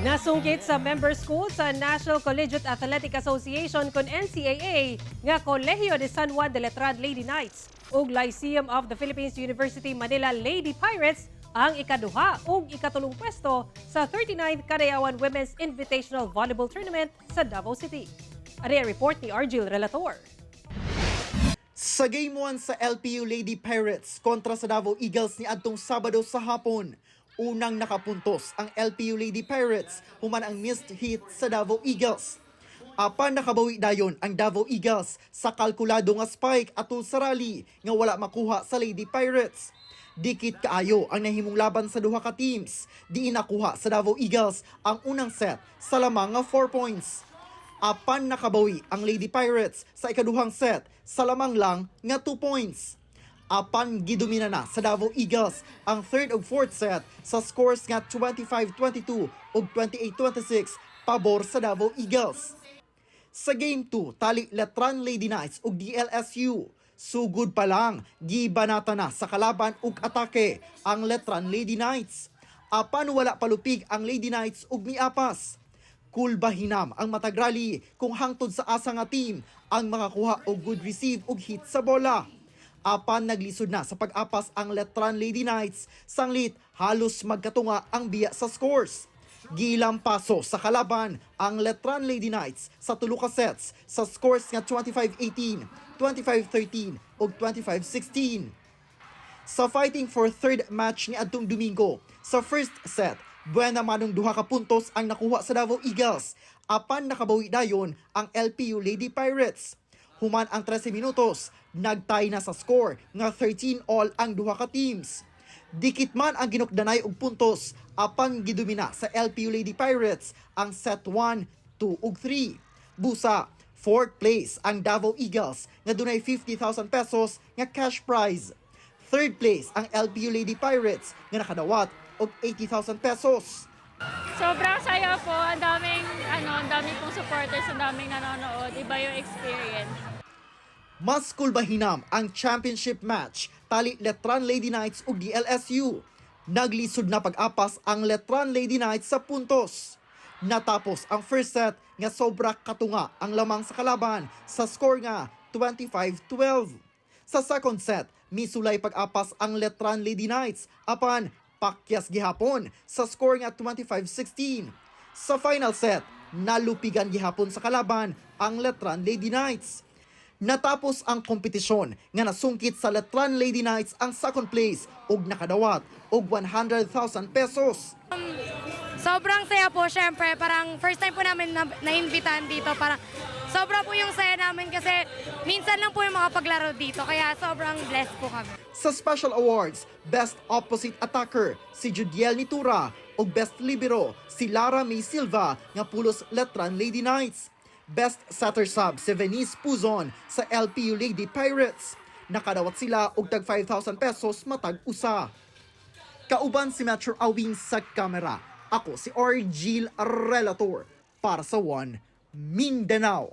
Nasungkit sa member school sa National Collegiate Athletic Association kon NCAA nga Colegio de San Juan de Letran Lady Knights ug Lyceum of the Philippines University Manila Lady Pirates ang ikaduha ug ikatulong pwesto sa 39th Kadayawan Women's Invitational Volleyball Tournament sa Davao City. Ari ang report ni Argil Relator. Sa Game 1 sa LPU Lady Pirates kontra sa Davao Eagles ni adtong Sabado sa hapon, unang nakapuntos ang LPU Lady Pirates human ang missed hit sa Davao Eagles. Apan nakabawi dayon ang Davao Eagles sa kalkulado nga spike atol sa rally nga wala makuha sa Lady Pirates. Dikit kaayo ang nahimong laban sa duha ka teams. Diin nakuha sa Davao Eagles ang unang set sa lamang nga 4 points. Apan nakabawi ang Lady Pirates sa ikaduhang set sa lamang lang nga 2 points. Apan gidomina na sa Davao Eagles ang third ug fourth set sa scores nga 25-22 ug 28-26 pabor sa Davao Eagles. Sa Game 2, tali Letran Lady Knights ug DLSU. Sugod pa lang, gibanata na sa kalaban ug atake ang Letran Lady Knights. Apan wala palupig ang Lady Knights ug miapas. Kulbahinam ang matag rally kung hangtod sa asa nga team ang makakuha og good receive ug hit sa bola. Apan naglisod na sa pag-apas ang Letran Lady Knights, sanglit halos magkatunga ang biya sa scores. Gilampaso sa kalaban ang Letran Lady Knights sa tulo ka sets sa scores nga 25-18, 25-13 ug 25-16. Sa fighting for third match ni adtong Domingo, sa first set, buena manong duha ka puntos ang nakuha sa Davao Eagles. Apan nakabawi dayon ang LPU Lady Pirates. Human ang 13 minutos, nagtay na sa score nga 13 all ang duha ka teams. Dikit man ang ginukdanay og puntos apan gidumina sa LPU Lady Pirates ang set 1, 2 ug 3. Busa, fourth place ang Davao Eagles nga dunay 50,000 pesos nga cash prize. Third place ang LPU Lady Pirates nga nakadawat og 80,000 pesos. Sobrang saya po. Ang daming, ano, ang daming pong supporters, ang daming nanonood. Iba yung experience. Mas kulbahinam ang championship match tali Letran Lady Knights ug DLSU. Naglisod na pag-apas ang Letran Lady Knights sa puntos. Natapos ang first set nga sobra katunga ang lamang sa kalaban sa score nga 25-12. Sa second set, misulay pag-apas ang Letran Lady Knights apan pakyas gihapon sa score nga 25-16. Sa final set, nalupigan gihapon sa kalaban ang Letran Lady Knights. Natapos ang kompetisyon nga nasungkit sa Letran Lady Knights ang second place ug nakadawat og 100,000 pesos. Sobrang saya po, syempre. Parang first time po namin na, na-invitahan dito. Parang sobra po yung saya namin kasi minsan lang po yung makapaglaro dito. Kaya sobrang blessed po kami. Sa special awards, Best Opposite Attacker si Judiel Nitura ug Best Libero si Lara May Silva nga pulos Letran Lady Knights. Best Setter Sub si Venice Puzon sa LPU Lady Pirates. Nakadawat sila og tag 5,000 pesos matag usa. Kauban si Metro Awing sa kamera. Ako si Argil Relator para sa One Mindanao.